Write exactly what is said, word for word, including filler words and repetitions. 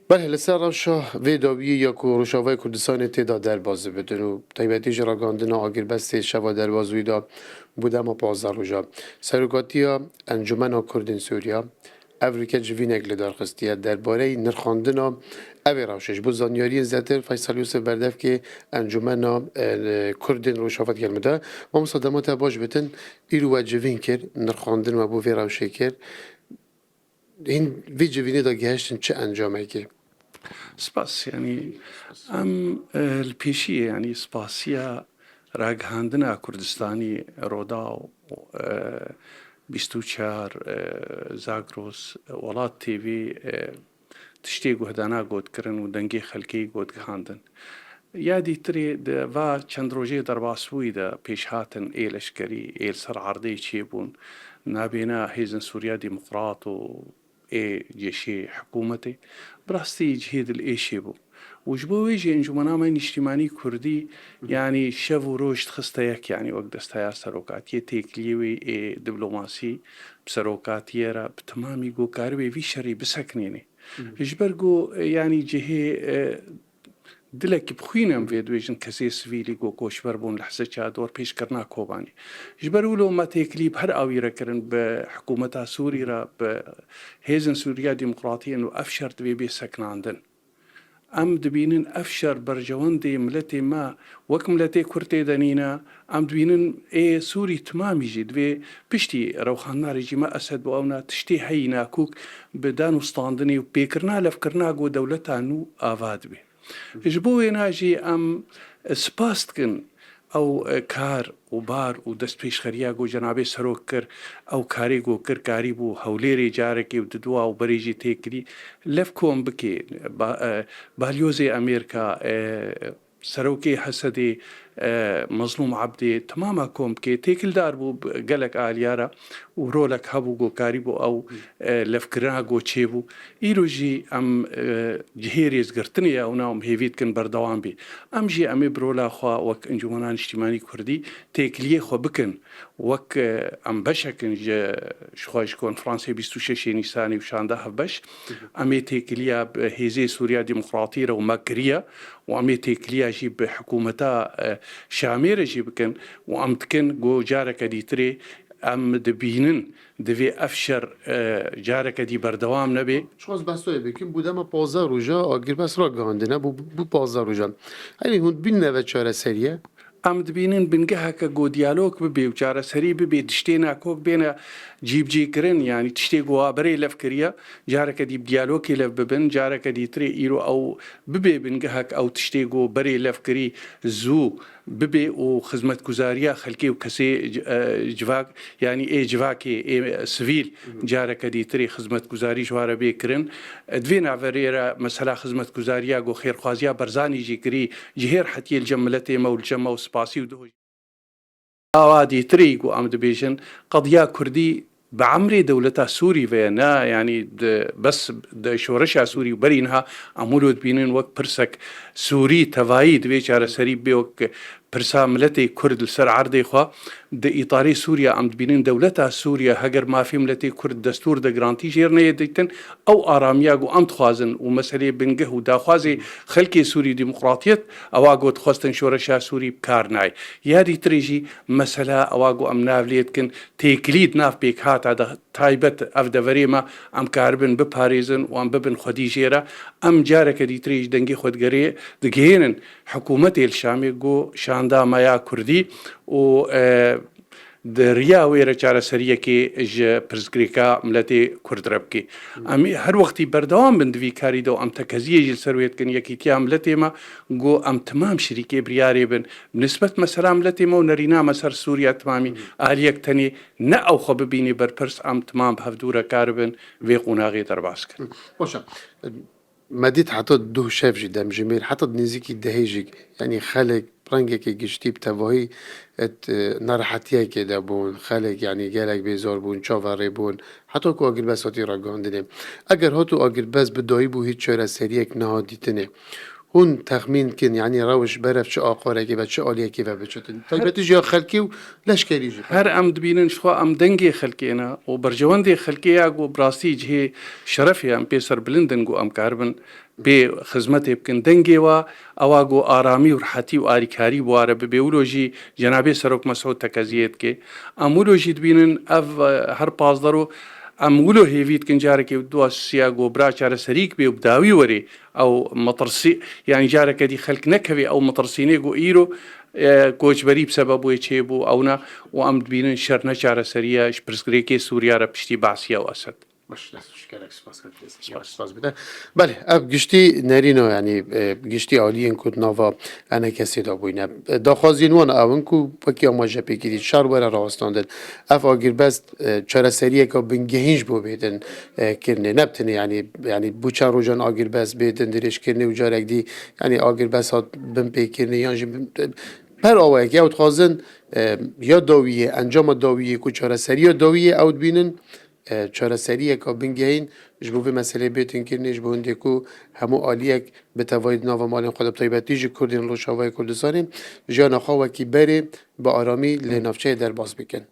Belê li ser rewşa vê dawiyê ya ku Rojavayê Kurdistanê tê de derbas dibitin û taybetî ji ragihandina agirbestê şeva derbazbûyî de bû dema pazdeh roja. Serokatiya Encûmena Kurdên Sûriya ev rûyke civînek li dar xistiye derbareyî nirxandina evê rewşê. Ji bo zanyariyên zêdetir Feysel Yûsif berdevkê Encûmena, e, Kurdên Rojava digel me de. Mamosta dema te baş bitin, îro we civîn kir, nirxandin we bo vê rewşê kir. Hîn vê civînê de gehiştin çi encamekê? Spas, yanî em, e, li pêşiyê, yanî spasiya ragihandina Kurdistanî Rodaw, e, bîst û çar, e, Zagros, e, Welat T V, e, tiştê guhdana got kirin û dengê xelkê got gihandin. Ya dîtirê di va çend rojê derbasbûyî de pêşhatin ê leşkerî, ê li ser erdê çêbûn, nabêna Hêzên Sûriya Demokrat û ê cêşê hikûmetê, bi rastî cihê dilêşê bû. Û ji bo wê jî Encûmena me Niştîmanî Kurdî, yanî şev û roj dixiste yek, yanî wek desteya serokatiyê, têkiliyê wê ê diplomasî bi serokatiyê re bi temamî ku karibê vî şerî bisekinênê. Hı. Ji ber ku, e, yanî cihê, e, dilekî bi xwîn em vê dibêjin kesê sivîlî ku koçber bûn li Hise Çador pêşkirina Kobanî. Ji ber wilo me têkilî bi her awî re kirin bi hikûmeta Sûrî re, bi Hêzên Sûriya Demokratî yên û ev şer divê bê sekinandin. Em dibînin ev şer berjewendê miletê me wek miletê Kurd tê de nîne. Em dibînin ê Sûrî timamî jî divê piştî rewxandina rejîma Esed bo ewna tiştê heyî nakok bi dan û standinê û pêkirina levkirina ku dewleta nû ava dibe. Ji bo wêna jî em spas dikin ew, e, kar û bar û destpêşxeriya ku cenabê serok kir, ew karê ku kir, karîbû Hewlêrê carekê û di dua û berê jî têkilî. Lev kom bikê, ba-, e, balyozê Amerîka, e, serokê Hesedê, e, Mezlûm Ebdê, temama kom bikê, têkildar bû bi gelek aliya re û rolek hebû ku karîbû ew, e, levkirina ku çêbû. Îro jî em, e, cihê rêzgirtinê ye û na em hêvî dikin berdewam bê. Em jî em ê bi rola xwe wek Encûmena Niştîmanî Kurdî têkiliyê xwe bikin. Wek, e, em beşek in ji, ji xwe ji konferansê bîst û şeşê Nîsanê û şanda hevbeş. Hı hı. Em ê têkiliya bi Hêzê Sûriya Demokratî re û me kiriye û em ê têkiliya jî bi hikûmeta, e, Şamê re jî bikin û em dikin ku careke dîtirê em dibînin divê ev şer, e, careke dî berdewam nebe. Çiqas behsa wê bikin, bû dema pazdeh roja agirbest ragihandine, bû, bû pazdeh rojan. Heyî hûn bînine ve çareseriye? Em dibînin bingeheke ku diyalog bibe û çareserî bibe, tiştê nakok bêne cîbicîkirin, yanî tiştê ku wa berê lev kiriye, careke dî bi diyalogê lev bibin, careke dîtirê îro ew bibe bingehek ew tiştê ku berê lev kirî zû bibe û xizmetguzariya xelkê û kesê c-, e, civak, yanî ê civakê, ê sivîl, Hı hı. careke dîtirê xizmetguzarî ji wa re bê kirin. E, di vê naverê re mesela xizmetguzariya ku xêrxwaziya Barzanî jî kirî, cihêr hetiyê li cem miletê me û li cem me û spasî û duhoj. Awa dîtirî ku em dibêjin, qediya Kurdî bi emrê dewleta Sûrî ve ye, ne, yanî di, bes di şoreşa Sûrî û berî niha em wilo dibînin wek pirsek Sûrî tevayî divê çareserî bibe, wek pirsa miletê Kurd li ser erdê xwe. Di îtarê Sûriya em dibînin dewleta Sûriya heger mafê miletê Kurd destûr de girantî jêr neyê dîtin, ew aramiya ku em dixwazin û meselê bingeh û daxwazê xelkê Sûrî demokratiyet, ewa ku dixwestin şoreşa Sûrî bi kar nayê. Ya dîtirê jî mesela ewa ku em nav lê dikin, têkilî di nav pêkhata de taybet ev deverê me em karibin biparêzin û em bibin xwedî jê re. Em careke dîtirê jî dengê xwe digerê-, digihênin hikûmetê li Şamê ku şanda me ya Kurdî û, e, di riya wê re çareseriyekê ji pirsgirêka miletê Kurd re bike. Em ê her wextî berdewam bin di vî karî de û em tekeziyê jî li ser wê dikin, yekîtiya miletê me, ku em timam şirîkê biryarê bin. Bi nisbet mesela miletê me û nerîna me ser Sûriya timamî aliyek tenê ne ew xwe bibînî berpirs, em timam bi hevdû re karibin vê qonaxê derbas kin. Baş e. Me dît heta duh şev jî demjimêr, heta di nêzîkî dehê jî, yanî xelk rengekê giştî bi tevahî et, e, nerehetiyekê de bûn. Xelk, yanî gelek bêzar bûn, çaverê bûn. Heta ku agirbest hatî ragihandinê. Eger hat û agirbest bi dayî bû, hîç çareseriyek nehat dîtinê. hûn texmîn kin, yanî rewş berev çi aqarekî ve, çi aliyekî ve biçitin? Taybetî jî ya xelkê û leşkerî jî. Her em dibînin, jixwe em dengê xelkê ne û berjewendê xelkê ya ku bi rastî cihê şerefê em pê ser bilind in ku em karibin pê xizmetê bikin. Dengê wa ewa ku aramî û rihetî û arîkarî bi ware bibe. Wilo jî cenabê Serok Mesûd tekeziyê dike. Em wilo jî dibînin ev, e, her pazdero em wilo hêvî dikin carekê û dua siya ku bira çareserîk bê û bi dawî werê ew metirsî, yanî careke dî xelk nekevê ew metirsînê ku îro, e, koçberî bi sebeb wê çêbû ew ne û em dibînin şer ne çareseriye ji pirsgirêkê Sûriya re piştî Be'siya û Esed. Baş, dest û şikerek spas, kek spas. Spas bide. Belê, ev giştî nerîno, yanî, e, giştî aliyên ku di nava enekesê de bûyne. E, daxwaziyên wan ew in ku wekî amaje pêkî dît, şer were rawestandin. Ev agirbest, e, çareseriyeke bingehîn ji bo bêtin, e, kirinê. Ne bi tenê, yanî, yanî bû çend rojan agirbest bêtin dirêjkirinê û carek dî, yanî agirbest hat bin pêkirinê yan jî bin, e, her awayekî ew dixwazin, e, ya dawiyê, encama dawiyê ku çareseriya dawiyê ew dibînin, e, çareseriyeka bingehîn ji bo vê meseleyê bêtin kirinê, ji bo hindê ku hemû aliyek bi tevayî di nava malên xwe de, bi taybetî jî Kurdên Rojavayê Kurdistanê jiyana xwe wekî berê bi aramî li navçeyê derbas bikin.